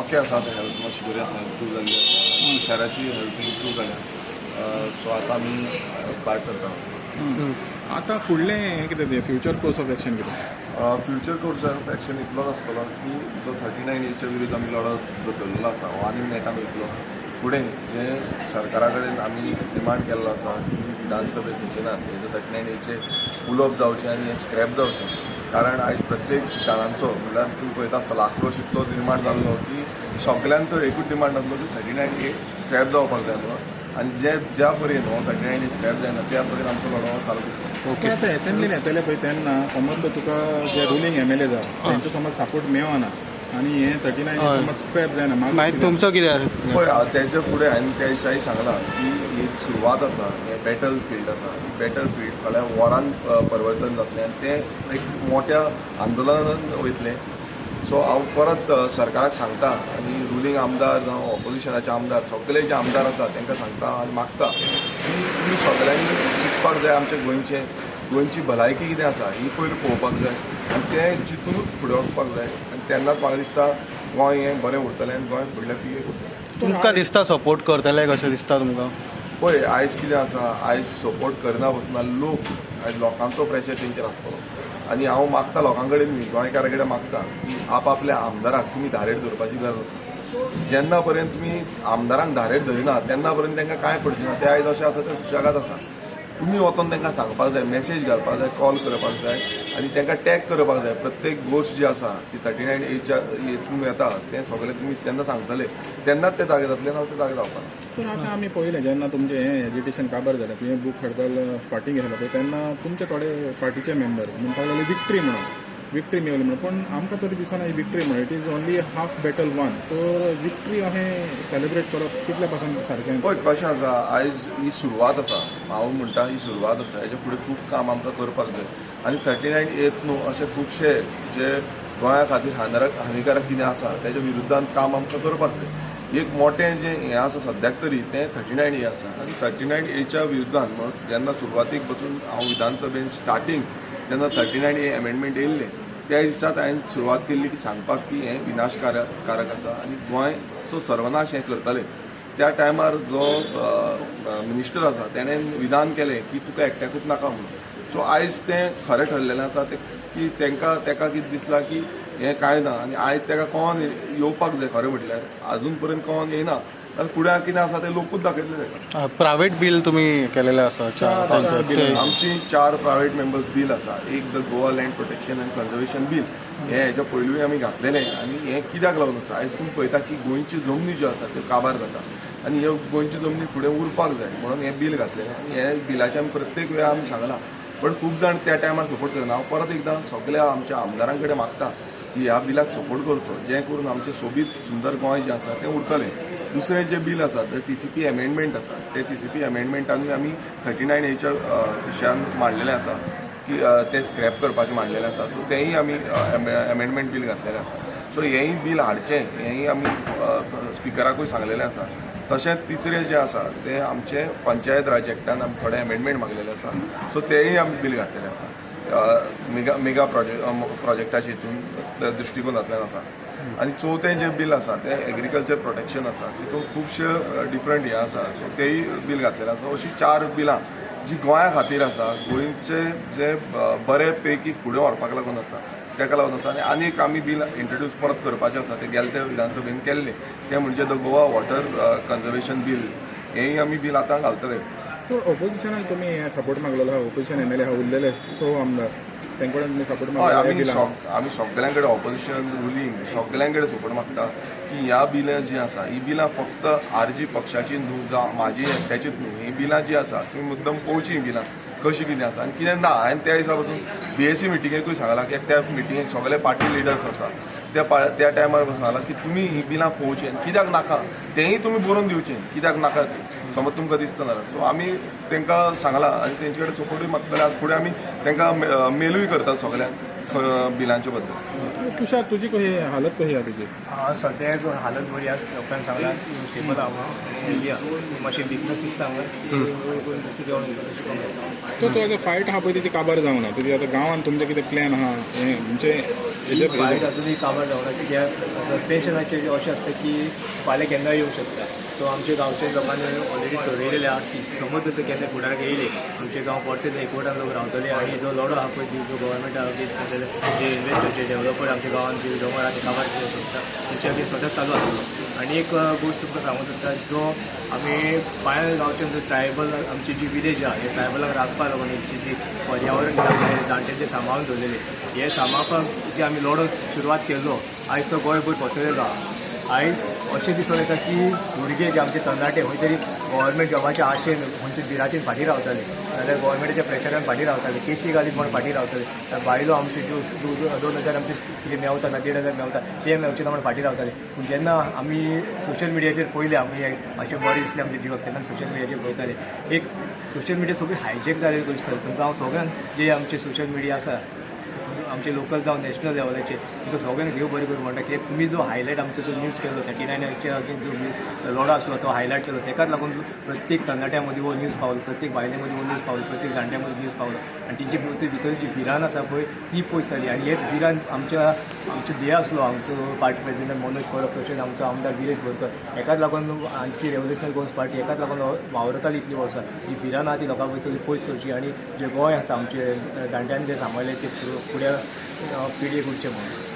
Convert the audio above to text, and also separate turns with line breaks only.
Okay आसा आतां health मातशी बरी आसा, इम्प्रूव जाल्ली आसा, तुषाराची हेल्थ इम्प्रूव जाल्या. सो आतां आमी भायर सरता.
आतां फुडलें हें कितें तें फ्युचर कोर्स ऑफ एक्शन कितें?
फ्युचर कोर्स ऑफ एक्शन इतलोच आसतलो की जो 39 एच्या विरुद्ध आमी लढो दवरलेलो आसा हो आनी नेटान वयतलो. फुडें जे सरकारा कडेन आमी डिमांड केल्लो आसा की विधानसभे सेशनान हेजो 39 एचे उलोवप जावचें आनी हें स्क्रॅप जावचें. कारण आयज प्रत्येक जाणांचो म्हणल्यार तूं पळयता आसतलो आक्रोश इतलो निर्माण जाल्लो की सगल्यांचो एकूच डिमांड आसलो की 39 ए स्क्रॅप जावपाक जाय म्हणून. आनी जे ज्या पर्यंत हो 39 ए स्क्रॅप जायना त्या पर्यंत आमचो लढो चालू उरतलो.
ओके, आतां एसेंब्लीन येतले पळय तेन्ना समज तर तुका जे रुलींग एमएलए जाय तेंचो समज सपोर्ट मेळना आनी हे 39 समज स्क्रॅप जायना,
मागीर तुमचो कितें?
पळय तेजे फुडें हांवें त्या दिसाय सांगलां की ही सुरवात आसा, हें बॅटल फिल्ड आसा. ही बॅटल फिल्ड फाल्यां वॉरान परिवर्तन जातलें आनी तें एक मोट्या आंदोलनान वयतलें. सो हांव परत सरकाराक सांगता आनी रुलींग आमदार जावं ऑपोजिशनाचे आमदार सगळे जे आमदार आसा तांकां सांगता आनी मागता की तुमी सगळ्यांनी चिंतपाक जाय आमच्या गोंयची भलायकी कितें आसा ही पयलीं पळोवपाक जाय आनी तें चिंतूनच फुडें वचपाक जाय आनी तेन्नाच म्हाका दिसता गोंय हें बरें उरतलें आनी गोंय फुडल्या पिळगेक उरतलें.
तुमकां दिसता सपोर्ट करतले कशें दिसता तुमकां?
पळय आयज कितें आसा, आयज सपोर्ट करना पसून लोक आयज लोकांचो प्रेशर तेंचेर आसतलो. आनी हांव मागता लोकां कडेन, गोंयकारां कडेन मागता की आपआपल्या आमदाराक तुमी धारेर धरपाची गरज आसा. जेन्ना पर्यंत तुमी आमदारांक धारेर धरिना तेन्ना पर्यंत तांकां कांय पडचें ना. ते आयज अशें आसा ते सुशेगाद आसा. तुमी वचोन तांकां सांगपाक जाय, मॅसेज घालपाक जाय, कॉल करपाक जाय आनी तांकां टॅग करपाक जाय. प्रत्येक गोश्ट जी आसा ती 39 एच्या हितून येता तें सगळें तुमी तेन्ना सांगतले तेन्नाच ते जागे जातले, ना ते जागे जावपाक ना.
पूण आतां आमी पळयलें जेन्ना तुमचें हें एजिटेशन काबार जालें, तुवें बूक हडताल फाटीं घेतलो पळय तेन्ना तुमचे थोडे पार्टीचे मेंबर म्हणपाक लागले विक्ट्री म्हणून, विक्ट्री मेळली म्हणून. पूण आमकां तरी दिसना ही विक्ट्री म्हणून. It is only half battle won. तर विक्ट्री अशें सेलिब्रेट करप कितल्या पासून सारकें?
पळय कशें आसा, आयज ही सुरवात आसा. हांव म्हणटा ही सुरवात आसा, हेच्या फुडें खूब काम आमकां करपाक जाय. आनी 39 एत न्हू अशे खुबशे जे गोंया खातीर हानिकारक कितें आसा तेच्या विरुद्धान काम आमकां करपाक जाय. एक मोटें जें हें आसा सद्याक तरी तें 39 ए आसा. आनी 39 एच्या विरुद्धान जेन्ना सुरवातीक बसून हांव विधानसभेन स्टार्टींग जेन्ना 39 ए एमेंडमेंट येयल्लें त्या दिसात हांवें सुरवात केल्ली की सांगपाक की हें विनाशकारक आसा आनी गोंयचो सर्वनाश हें करतले. त्या टायमार जो मिनिस्टर आसा तेणें विधान केलें की तुका एकट्याकूच नाका म्हणून. सो आयज तें खरें ठरलेलें आसा तें की तांकां ताका कितें दिसलां की हें कांय ना आनी आयज ताका कोण येवपाक जाय. खरें म्हटल्यार आजून पर्यंत कोण येना, जाल्यार फुडें कितें आसा तें लोकूच दाखयतले ताका.
प्रायवेट बील तुमी केलेलें आसा?
आमची 4 प्रायवेट मेंबर्स बील आसा. एक the Goa land protection and conservation bill, हें हेच्या पयलूय आमी घातलेलें आनी हें कित्याक लागून आसा, आयज तुमी पळयता की गोंयची जमनी ज्यो आसा त्यो काबार जाता आनी ह्यो गोंयची जमनी फुडें उरपाक जाय म्हणून हें बील घातलेलें. आनी हे बिलाचें आमी प्रत्येक वेळा आमी सांगलां, पण खूब जाण त्या टायमार सपोर्ट करना. हांव परत एकदां सगल्या आमच्या आमदारां कडेन मागता की ह्या बिलाक सपोर्ट करचो, जें करून आमचें सोबीत सुंदर गोंय जें आसा तें उरतलें. दुसरें जें बील आसा तें TCP amendment आसा. ते TCP एमेंडमेंटानूय आमी 39 एच्या विशयान मांडलेलें आसा की तें स्क्रॅप करपाचें मांडलेलें आसा. सो तेंय आमी एमेंडमेंट बील घातलेलें आसा. सो हेंय बील हाडचें हेंय आमी स्पिकराकूय सांगलेलें आसा. तशेंच तिसरें जें आसा तें आमचें पंचायत राज एक्टान आमी थोडे एमेंडमेंट मागलेले आसा. सो तेंय आमी बील घातलेलें आसा. मेगा प्रोजेक्टाच्या हितून दृश्टिकोनांतल्यान आसा. आनी चवथें जें बील आसा तें एग्रीकल्चर प्रोटेक्शन आसा, तितून खुबशे डिफरंट हें आसा. सो तेंय बील घातलेलें आसा. अशीं 4 बिलां जी गोंया खातीर आसा, गोंयचे जे बरे पैकी फुडें व्हरपाक लागून आसा ताका लागून आसा. आनी आनीक आमी बील इंट्रोड्यूस परत करपाचें आसा, तें गेले त्या विधानसभेन केल्लें, तें म्हणजे the Goa water conservation bill, हेंय आमी बील आतां घालतले.
सो ऑपोजिशनाक तुमी सपोर्ट मागलेलो आहा, ऑपोजिशन एमएलए आहा उरलेले 6 आमदार तेंचे कडेन तुमी सपोर्ट मागला?
आमी सगळ्यां कडेन ऑपोजिशन रुलींग सगळ्यां कडेन सपोर्ट मागता की ह्या बिलां जीं आसा हीं बिलां फक्त आरजी पक्षाची न्हू जावं म्हाजी एकट्याचीच न्हू, हीं बिलां जीं आसा तुमी मुद्दम पळोवची हीं बिलां कशीं कितें आसा आनी कितें ना. हांवें त्या दिसा पसून BAC मिटिंगेकूय सांगलां की त्या मिटिंगेक सगळे पार्टी लिडर्स आसा त्या टायमार पसून सांगलां की तुमी हीं बिलां पळोवचीं आनी कित्याक नाका तेंय तुमी बरोवन दिवचें, कित्याक नाका तें समज तुमकां दिसता जाल्यार. सो आमी तांकां सांगलां आनी तेंचे कडेन सपोर्टूय मागतले. आनी फुडें आमी तांकां मेलूय करतात सगळ्यांक बिलांचे बद्दल.
तुषार, तुजी कशी हालत कशी आहा तुजी?
सद्याक हालत बरी आसा, डॉक्टरान सांगला स्टेबल आहा आनी हेल्दी आहा. मातशें विकनस दिसता हांगा, जशें जेवण वयता तशें कमी जाता.
तो आतां फायट आहा पळय ती काबार जावना. तुजी आतां गांवांत तुमचें कितें प्लॅन आहा हें म्हणजे
फायट अजुनूय काबार जावना, कित्याक सस्पेन्शनाचें अशें आसता की फाल्यां केन्नाय येवंक शकता. सो आमच्या गांवच्या लोकांनी ऑलरेडी ठरयलेलें आहा की समज जर केन्ना फुडाराक येयले आमचे गांव परते एकवटान लोक रावतले आनी जो लढो आहा पळय जो गव्हर्मेंटा अगेन्स्ट करतले, जे इन्वेस्टर जे डेव्हलपर आमच्या गांवांत जे दोंगर आहा ते काबार करूंक सोदता तेंच्या अगेन्स्ट सदांच चालू आसतलो. आनी एक गोश्ट तुमकां सांगूंक सोदता, जो आमी पांय गांवचे जो ट्रायबल आमची जी विलेज आहा हे ट्रायबलांक राखपाक लागून हेंची जी पर्यावरण जाणटे जे सांबाळून दवरलेले हे सांबाळपाक जे आमी लढो सुरवात केल्लो आयज तो गोंयभर पसरलेलो आहा. आयज अशें दिसून येता की भुरगे जे आमचे तरणाटे खंय तरी गव्हर्मेंट जॉबाच्या आशेन खंयच्या भिरांतीन फाटीं रावताले, नाल्यार गव्हर्मेंटाच्या प्रेशरान फाटीं रावताले, केसी घालीत म्हण फाटीं रावताले. बायलो आमच्यो ज्यो 2000 आमचे कितें मेवता ना 1500 मेवता ते मेवचे ना म्हण फाटीं रावताले. पूण जेन्ना आमी सोशल मिडियाचेर पळयलें आमी अशें बरें दिसलें आमच्या जिवाक तेन्ना सोशल मिडियाचेर पळयताले. एक सोशल मिडिया सगळी हायजॅक जालेली कशी दिसता तुमकां. हांव सगळ्यांक जे आमचे सोशल मिडिया आसा आमचे लोकल जावं नॅशनल लेवलाचेर तुमकां सगळ्यांक देव बरें करूं म्हणटा कित्याक तुमी जो हायलायट आमचो जो न्यूज केलो 39च्या अगेन्स्ट जो लढो आसलो तो हायलायट केलो, तेकाच लागून प्रत्येक तरणाट्या मदीं हो न्यूज पावलो, प्रत्येक बायले मदीं हो न्यूज पावलो, प्रत्येक जाणट्या मदीं न्यूज पावलो आनी तेंचे भितर जी भिरांत आसा पळय ती पयस जाली. आनी हे भिरांत आमच्या आमचो ध्येय आसलो आमचो पार्टी प्रेसिडेंट मनोज परब तशेंच आमचो आमदार विरेश बोरकर हेकाच लागून आमची रेव्होल्युशनरी गोवन्स पार्टी हेकाच लागून वावरताली इतलीं वर्सां. जी भिरांत आहा ती लोकां भितर पयस करची आनी जे गोंय आसा आमचे जाणट्यांनी जे सांबाळ्ळें ते फुडें पिळगेक उरचें म्हणून.